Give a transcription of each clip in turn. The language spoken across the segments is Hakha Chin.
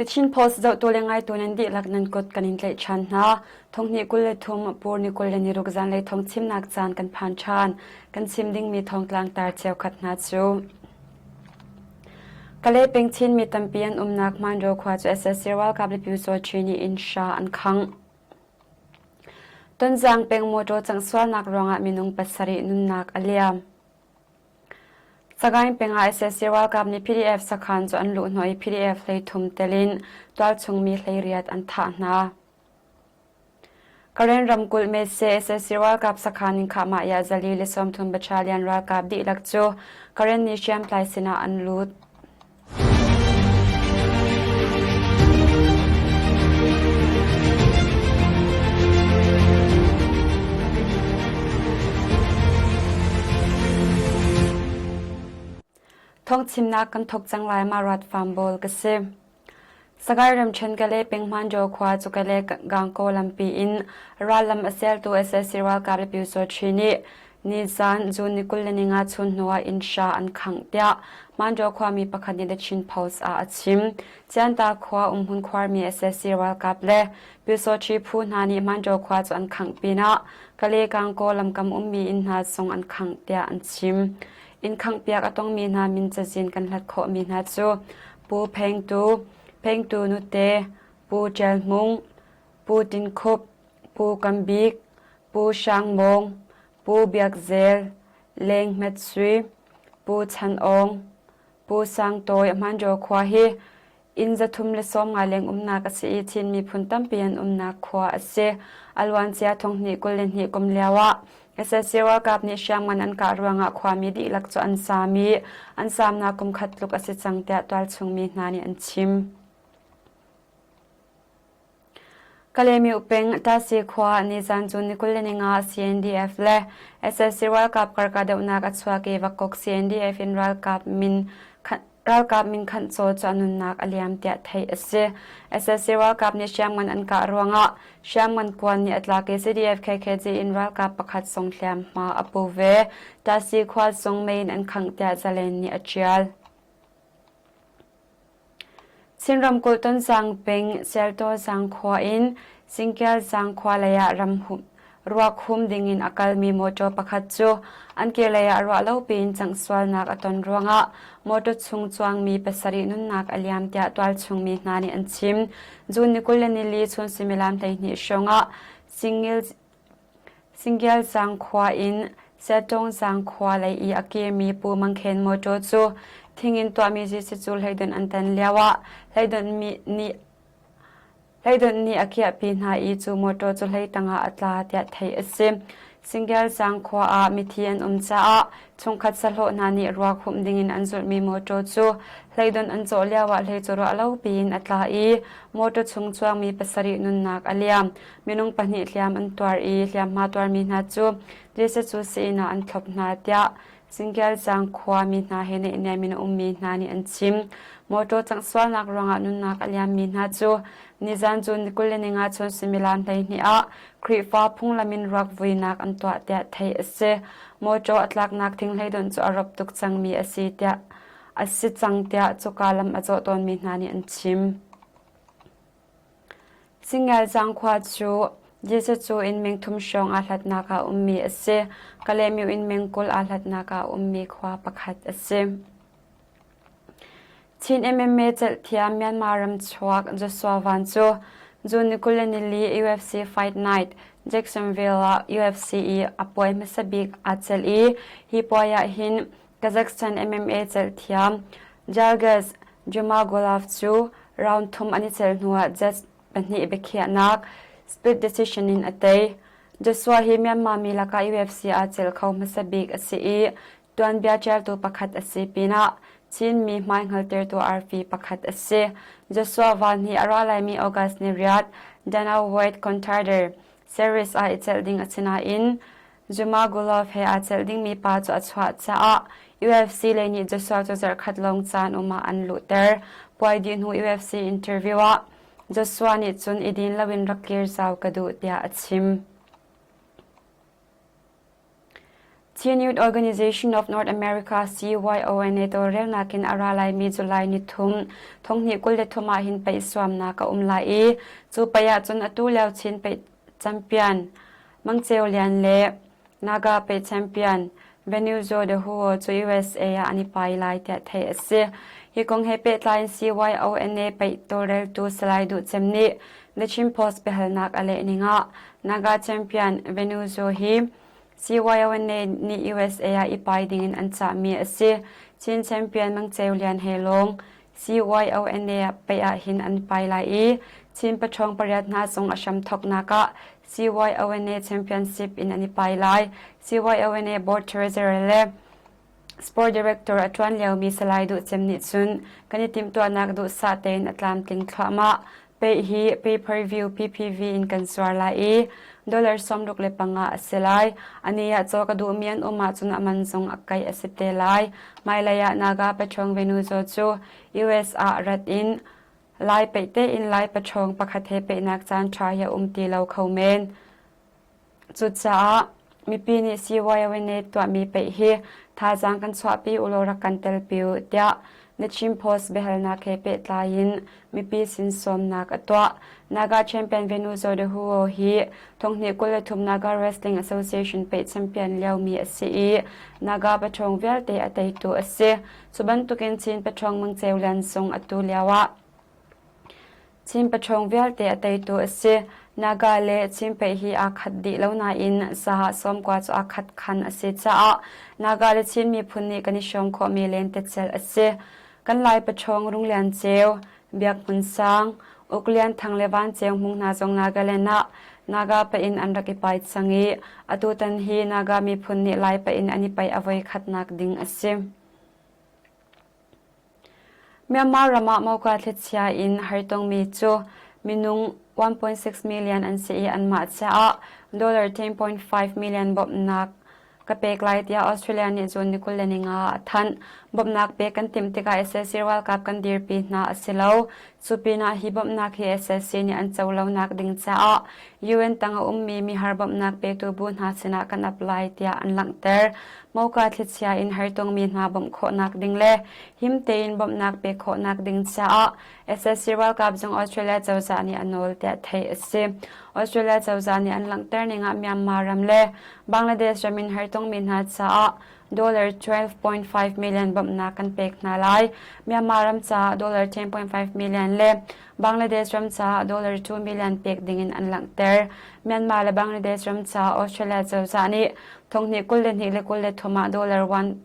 The Chin Post zohtu le ngaitu nan dihlak nan kut kan in tlaih ṭhan hna. Thonghnih 23 Pur ni 26 zanlei thawng chimnak caan kan phan ṭhan. Kan chim dingmi thawngtlang tar cheukhat hna cu. Kalay peng Chinmi tampi an umnak Hmanraw khua cu sac ralkap le Pyusawṭhi nih inn hra an khangh. Tonzang peng mawṭaw cangh-sualnak ruangah minung pasarih nunnak a liam. Sagaing peng ah sac ralkap nih PDF sakhan cu an luhhnawh i PDF 33 tel in tualchung mi 18 an thah hna. Karen ramkulh Mese sac ralkap sakhan in Khahmah Yazali le 30 battalion ralkap dihlak cu Karen nih hriamtlai sinah an lut. Thawngchimnak kan thawk cang lai ma rat farm bawl ka si. Sagaing ramṭhen Kalay peng Hmandaw khua cu Kalay Gangaw lampi in rallam a seltu sac ralkap le Pyusawṭhi nih nizan June ni 25 chun hnu ah inn hra an khangh tiah Hmandaw khuami pakhat nih The Chin Post ah a chim. Cianta khua umhmun khuarmi sac ralkap le Pyusawṭhi phu hna nih Hmandaw khua cu an khangh pinah Kalay Gangaw lamkam ummi inn hna zong an khangh tiah an chim. Inn khanghpiak a tongmi hna min cazin kan hlat khawhmi hna cu Pu Pheng Tu, Pheng Tu Nute, Pu Ṭial Hmung, Pu Tin Khup, Pu Kam Bik, Pu Hrang Mawng, Pu Biak Zel, Leng Hmet Sui, Pu Chan Awng, Pu Sang Tawi Hmanraw khua hi Inn 350 leng umnak a si i Chin miphun tampi an umnak khua a si. A luancia thonghnih 22 kum lio ah sac ralkap nih hriamngan an kah ruangah khuami dihlak cu an zaam i an zaamnak kum khat tluk a si cang tiah tualchung mi hna nih an chim. Kalaymyo peng Tasi khua nizan cu ni 25 CNDF le sac ralkap kar kahdohnak a chuak i Vakok CNDF in ralkap min ralkap min khanh caw cu a nunnak a liam tiah theih a si. Sac ralkap nih hriamngan an kah ruangah hriamngan kuan nih a tlak i CDF KKG in ralkap pakhat zong hliamhma a pu ve. Tasi khua zong mei in an khangh tiah Zalen nih a ṭial. Chin ramkulh Tonzang peng Sialtaw Zangkhua in Singkel Zangkhua lei ah ruak hum dingin a kalmi mawṭaw pakhat cu an kehlei ah ruahlopi in canghsualnak a ton ruangah mawṭaw chung cuangmi pasarih nunnak a liam tiah tualchung mi hna nih an chim. June ni 24 chun suimilam 12 hrawng ah Singkelzang khua in Setawngzang khua lei i a kirmi Pu Mang Khen mawṭaw cu thing in tuahmi Jesuh hleidonh an tan lioah hleidonh nih a khiahpi hna i cu mawṭaw cu hlei tangah a tla tiah theih a si. Singkelzang khua ah mithi an um caah chungkhat sahlawh hna nih ruak humh dingin an zulhmi mawṭaw cu hleidonh an cawh lioah hlei cu ruah lo piin a tla i mawṭaw chung cuangmi pasarih nunnak a liam. Minung pahnih hliam an tuar i hliamhma tuarmi hna cu Jesuh cu sii-inn ah an thlop hna tiah Singkelzang khuami hna he naihniam in a ummi hna nih an chim. Mawṭaw canghsualnak ruangah nunnak a liammi hna cu nizan cu ni 25 chun suimilam 12 ah Khrihfa phunglam in ruak vuinak an tuah tiah theih a si. Mawṭaw a tlaknak thinghleidonh cu a rop tuk cangmi a si tiah a si cang tiah cuka lam a zawh tawnmi hna nih an chim. Singelzang khua cu Jesuh cu inn meng thum hrawng aa hlatnak ah a ummi a si. Kalaymyo in meng 20 aa hlatnak ah a ummi khua pakhat a si. Chin MMA celhthiam Myanmar ramchuak Joshua Van cu June ni 24 UFC Fight Night Jacksonville ah UFC i a puai hmasa bik aa celh i hi puai ah hin Kazakhstan MMA celhthiam Jargas Jumagulov cu round thum an i celh hnuah judge pahnih biakhiahnak split decision in a tei. Joshua hi Myanmar mi lakah UFC ah celh kho hmasa bik a si i tuanbia ṭialtu pakhat a si pinah Chinmi hmaihngaltertu arfi pakhat a si. Joshua Van hi a ra laimi August ni riat Dana White Contender Series ah i celh ding a si nain Zhumagulov he aa celh dingmi pa cu a chuah caah UFC lei nih Joshua cu zarhkhat lawng caan um ah an luhter. Puai dih hnu UFC interview ah Joshua nih cun i din loin rak kir zau ka duh tiah a chim. Chin Youth Organization of North America CYONA tawlrelnak in a ra laimi July nithum thonghnih 23 ah hin paih suamnak a um lai i cu paih ahcun atu lio Chin paih champion Mang Ceu Lian le Naga paih champion Venuzo de Huo cu USA ah an i pai lai tiah theih a si. Hi kong he pehtlai in CYONA paih tawlreltu Salai Duh Cem nih The Chin Post biahalnak a leh ning ah Naga champion Venuzo hi CYONA nih USA ah i pai dingin an cahmi a si. Chin champion Mang Ceu Lian he lawng CYONA paih ah hin an pai lai i Chin paṭhawng pariat hna zong a hramthawknak ah CYONA Championship in an i pai lai. CYONA Board Treasurer le Sport Director a ṭuan liomi Salai Duh Cem nih cun kan i timhtuahnak duhsah tein a tlamtling thluahmah. Paih hi pay-per-view PPV in kan zuar lai i dollar 65 a si lai. Ani ah caw ka duhmi an um ahcun a man zong a kaih a si te lai. Hmailei ah Naga paṭhuang Venuzo cu US ah rat in Lai paih tein Lai paṭhawng pakhat he paihnak caan ṭha hi a um ti lo kho men. Cucaah mipi nih CYONA tuahmi paih hi thazaang kan chuahpi ulaw rak kan telpi u tiah The Chin Post biahalnak he pehtlai in mipi sin sawmnak a tuah. Naga champion Venu Zodehuo hi thonghnih 23 Naga Wrestling Association paih champion liomi a si i Naga paṭhawng vialte a teitu a si. Cu bantukin Chin paṭhawng Mang Ceu Lian zong atu lioah Chin paṭhawng vialte a teitu a si. Naga le Chin paih hi aa khat dih lo nain saha sawmkua cu aa khat khan a si caah Naga le Chin miphun nih kan i hrawm khawhmi lentecelh a si. Kan Lai paṭhawng Rung Lian Ceu, Biak Hmun Sang, Uk Lian Thang le Van Ceu Hmung hna zong Nagaland ah Naga paih in an rak i pai cang i atutan hi Naga miphun nih Lai paih in an i paih a voi khatnak ding a si. Myanmar ram ah Moka thlichia in hartongmi cu minung 1.6 million an si i anmah caah dollar 10.5 million bawmhnak ka pek lai tiah Australia nih June ni 25 ah a thanh. Bawmhnak pek kan timh tikah sac ralkap kan dirpi hna a si lo. Cu pinah hi bawmhnak hi sac nih an co lonak ding caah UN tang a ummi mihar bawmhnak petu bu hna sinah kan ap lai tiah an langhter. Moka thlichia in hartongmi hna bawmh khawhnak ding le him tein bawmhnak pek khawhnak ding caah sac ralkap zong Australia cozah nih a nawl tiah theih a si. Australia cozah nih an langhter ning ah Myanmar ram le Bangladesh ram in hartongmi hna caah dollar 12.5 million bawmhnak kan pek hna lai. Myanmar ram caah dollar 10.5 million le Bangladesh ram caah dollar 2 million pek ding in an langhter. Myanmar le Bangladesh ram caah Australia cozah nih thonghnih 22 le 23 ah dollar 1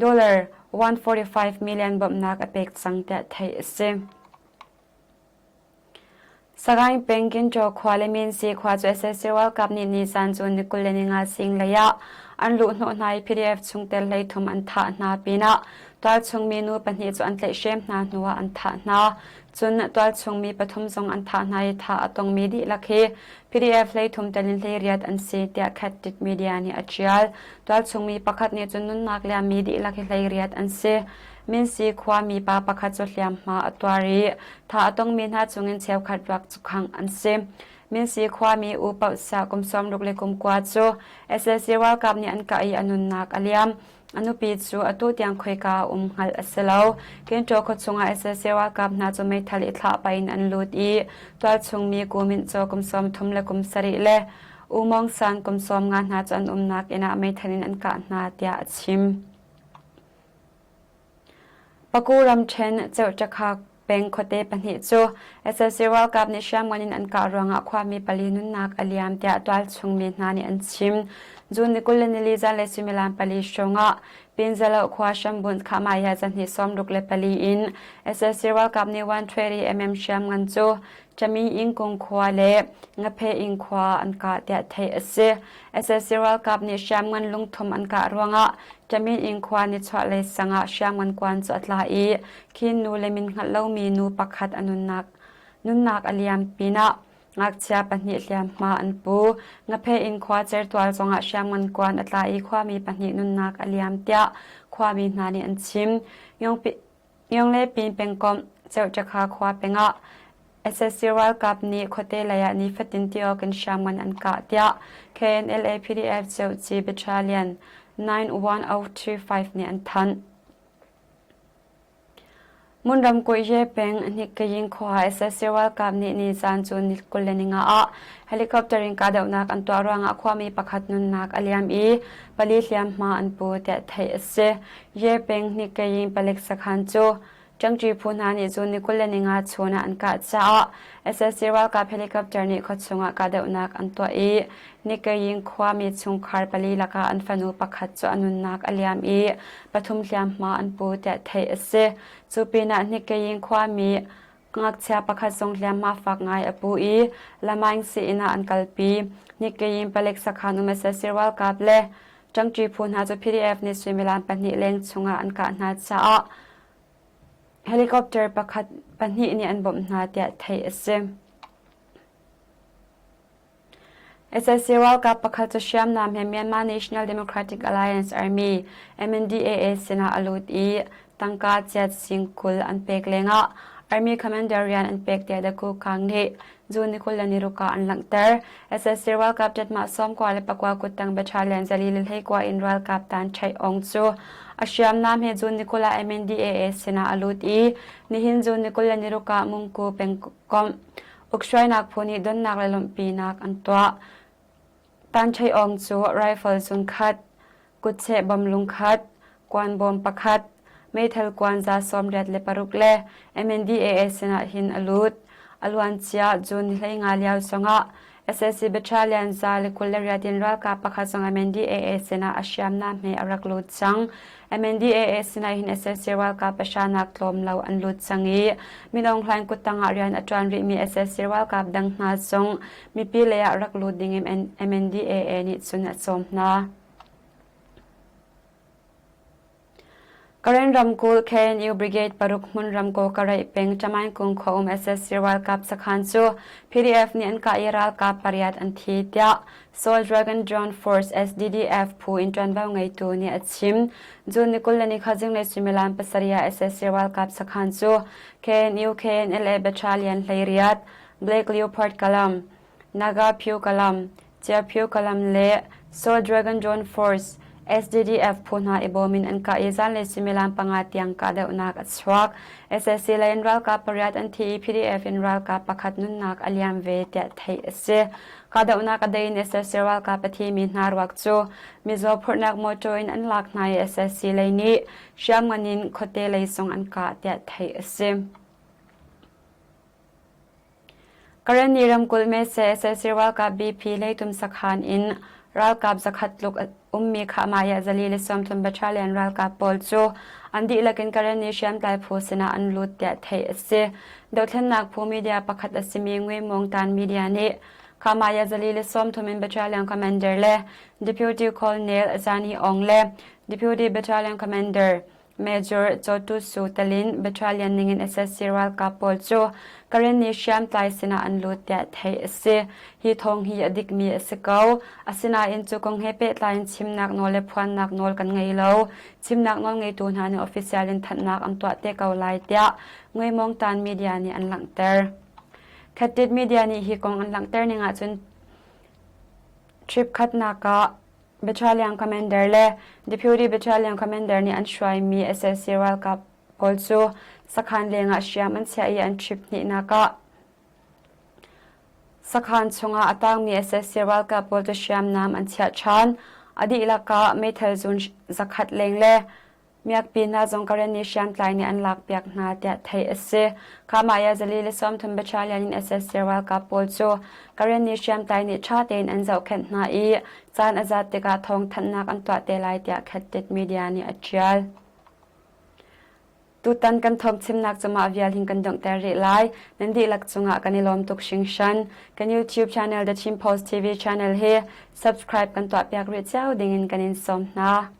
dollar 145 million bawmhnak a pek cang tiah theih a si. Sagaing peng Kinṭaw khua le Minsi khua cu sac ralkap nih nizan cu ni 25 zinglei ah an luhhnawh hna i PDF chungtel 33 an thah hna pinah tualchung mi nu pahnih cu an tlaihhrem hna hnuah an thah hna. Cun tualchung mi pathum zong an thah hna i thah a tongmi dihlak hi PDF 33 tel in 18 an si tiah Khat Media nih a ṭial. Tualchung mi pakhat nih cun nunnak liammi dihlak hi 18 an si. Minsi khuami pa pakhat cu hliamhma a tuar i thah a tongmi hna chungin cheukhat ruak cu khangh an si. Minsi khuami U Paoh Sia kum 60 le kum kua cu sac ralkap nih an kah i a nunnak a liam. A nupi cu atu tiang khoika a um hngalh a si lo. Kenṭaw khua chungah sac ralkap hna cu meithal i thlah pah in an lut i tualchung mi Ku Minh Caw kum 30 le kum sarih le U Mong San kum 50 hna cu an umnak inn ah meithal in an kah hna tiah a chim. Paku ramṭhen Ceuṭakhak peng khuate pahnih cu sac ralkap nih hriamngan in an kah ruangah khuami pali nunnak a liam tiah tualchung mi hna nih an chim. June ni 24 zanlei suimilam pali hrawngah Pinzalo khua hrambunh Khahmaya zahnih 64 in sac ralkap nih 120 mm hriamngan cu Cami Ingkung khua le Ngaphe Ing khua an kah tiah theih a si. Sac ralkap nih hriamngan lungthum an kah ruangah Cami Ing khua nichuahlei sang ah hriamngan kuan cu a tla i khin nu le min hngalh lomi nu pakhat a nunnak nunnak a liam pinah ngakchia pahnih hliamhma an pu. Ngaphe Ing khua certual zongah hriamngan kuan a tla i khuami pahnih nunnak a liam tiah khuami hna nih an chim. Myongle Pin pengkomh Ceuṭakha khua pengah sac ralkap nih khuate lei ah nifatin ti awk in hriamngan an kah tiah KNLA PDF Ceuci Battalion. 91025 nih an thanh. Ngun ramkulh Ye peng Hnikkayin khua ah sac ralkap nih nizan cu ni 25 ah helicopter in kahdohnak an tuah ruangah khuami pakhat nunnak a liam i pali hliamhma an pu tiah theih a si. Ye peng Hnikkayin palik sakhan cu Ṭangṭi phu hna nih cun ni 25 chun ah an kah caah sac ralkap helicopter nih khuachung ah kahdohnak an tuah i Nikayin khuami chungkhar pali lakah an fanu pakhat cu a nunnak a liam i pathum hliamhma an pu tiah theih a si. Cu pinah Nikayin khuami ngakchia pakhat zong hliamhma fak ngai a pu i Lamaing sii-inn ah an kalpi. Nikayin palik sakhan um sac ralkap le Ṭangṭi phu hna cu PDF nih suimilam pahnih leng chungah an kah hna caah helicopter pakhat pahnih nih an bawmh hna tiah theih a si. Sac ralkap pakhat cu hriamnam he Myanmar National Democratic Alliance Army MNDAA sinah a lut i tangka ciat sing 20 an pek lengah Army Commander rian an pek tiah The Kukang nih June ni 26 ah an langhter. Sac ralkap ṭatmah 94 kuttang battalion 421 in ralkap Tan Ṭhaih Aung cu a hriamnam he June ni 20 ah MNDAA sinah a lut i nihin June ni 26 ah Mungku pengkomh Ukhruainak phu nih donnak le lawmhpinak an tuah. Tan Ṭhaih Aung cu rifle zungkhat, kutcheh bom lungkhat, kuan bawm pakhat, meithal kuan za 86 le MNDAA sinah hin a lut. A luancia June 15 lio zongah sac Battalion 128 in ralkap pakhat zong MNDAA sinah a hriamnam he a rak lut cang. MNDAA sinah hin sac ralkap pahranak tlawm lo an lut cang i Min Aung Hlaing kuttang ah rian a ṭuan rihmi sac ralkap dang hna zong mipi lei ah rak lut ding in MNDAA nih cun a sawm hna. Karen ramkulh KNU Brigade paruk hmunram Kawkaraih peng Ṭamainkung khua um sac ralkap sakhan cu PDF nih an kah i ralkap pariat an thi tiah Seoul Dragon Drone Force SDDF phu in ṭuanvo ngeitu nih a chim. June ni 23 zinglei suimilam pasarih ah sac ralkap sakhan cu KNU KNLA Battalion 18, Black Leopard Kalam, Naga Pyu Kalam, Chiapyu Kalam le Seoul Dragon Drone Force SDDF phu hna i bawm in an kah i zanlei suimilam panga tiang kahdohnak a chuak. Sac lei in ralkap pariat an thi i PDF in ralkap pakhat nunnak a liam ve tiah theih a si. Kahdohnak a dei in sac ralkap a thimi hna ruak cu mizaw phurhnak mawṭaw in an lak hna i sac lei nih hriamngan in khuate lei zong an kah tiah theih a si. Karenni ramkulh Mese sac ralkap BP leitum sakhan in ralkap zakhat tluk ummi Khahmaya zali le sawmthum battalion ralkap pawl cu an dihlak in Karenni hriamtlai phu sinah an lut tiah theih a si. Dothlennak phu media pakhat a simi Ngwe Mong Tan Media nih Khahmaya zali le sawmthum in battalion commander le Deputy Colonel Zani Aung le Deputy Battalion Commander Major Chawtu Su telin battalion ningin sac ralkap pawl cu Karenni hriamtlai sinah an lut tiah theih a si. Hi thawng hi a dikmi a si ko. Asinain cu kong he pehtlai in chimnak nawl le phuannak nawl kan ngei lo. Chimnak nawl ngeitu hna nih official in thanhnak an tuah te ko lai tiah Ngwe Mong Tan Media nih an langhter. Khatit Media nih hi kong an langhter ning ahcun trip khatnak ah Battalion Commander le Deputy Battalion Commander nih an hruaimi sac ralkap pawl cu sakhan lengah hriam an chiah i an trip hnihnak ah sakhan chungah a tangmi sac ralkap pawl cu hriamnam an chiah ṭhan. A dihlak ah meithal zun zakhat leng le Miakpi hna zong Karenni hriamtlai nih an lakpiak hna tiah theih a si. Khamaya zali le 30 battalion in sac ralkap pawl cu Karenni hriamtlai nih ṭha tein an zohkhenh hna i caan a zat tikah thawngthanhnak an tuah te lai tiah Khattit Media nih a ṭial. Tutan kan thawngchimnak cu mah vial hin kan donghter rih lai. Nan dihlak cungah kan i lawm tuk hringhran. Kan YouTube channel The Chin Post TV channel hi subscribe kan tuahpiak rih cio dingin kan in sawm hna.